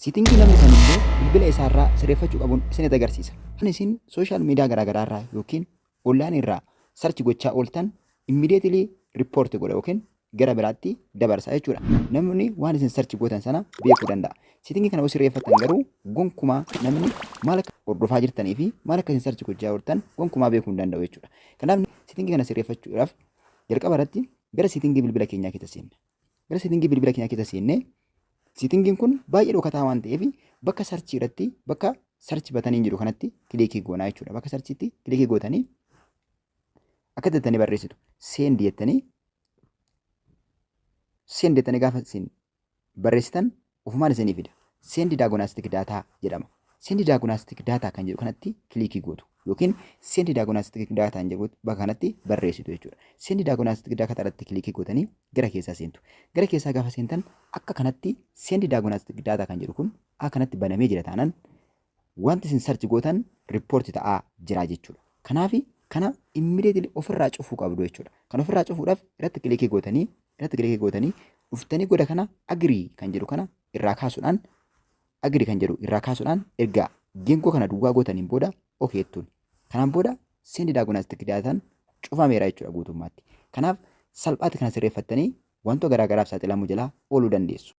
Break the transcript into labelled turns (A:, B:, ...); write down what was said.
A: Setting namni kamillee bilbila isaarraa sirreeffachuu qabuun isinitti agarsiisa. Kan isin social media garaagaraa irraa yookiin online irraa search gochaa ooltan immediately report godha yookiin gara biraatti dabarsa jechuudha. Namni waan isin search gootan sana beekuu danda'a. Setting kana yoo sirreeffattan garuu gonkumaa namni maal akka hordofaa jirtanii fi maal akka isin search gochaa ooltan gonkumaa beekuu hin danda'u jechuudha. Kanaaf setting kana sirreeffachuudhaaf jalqaba irratti gara setting bilbila keenyaa keessa seenna. Gara setting bilbila keenyaa keessa seennee, settingiin kun baay'ee dhokataa waan ta'eef, bakka search irratti, bakka search buttoniin jiru kanatti click goonaa jechuudha. Bakka searchiitti click gootanii akka jettanii barreessitu. Send jettanii, send jettanii gaafa isin barreessitan ofumaan isinii fida. Send diagnostic data jedhama. Send diagnostic data kan jedhu kanatti click gootu yookiin send diagnostic data kan jedhu bakka kanatti barreessitu jechuudha. Send diagnostic data irratti click gootanii gara keessaa seentu. Gara keessaa gaafa seentan akka kanatti send diagnostic data kan jedhu kun akka kanatti banamee jira taanaan, wanti isin search gootan report ta'aa jira jechuudha. Kanaaf kana immediately ofirraa cufuu qabdu jechuudha. Kan ofirraa cufuudhaaf irratti click gootanii dhuftanii goda kana agree kan jedhu kana irraa kaasuudhaan, agree kan jedhu irraa kaasuudhaan, erga geengoo kana duwwaa gootaniin booda okay jettuun. Kanaan booda send diagnostic dataan cufameera jechuudha guutummaatti. Kanaaf salphaatti kana sirreeffattanii wantoota garaa garaaf saaxilamuu jalaa ooluu dandeessu.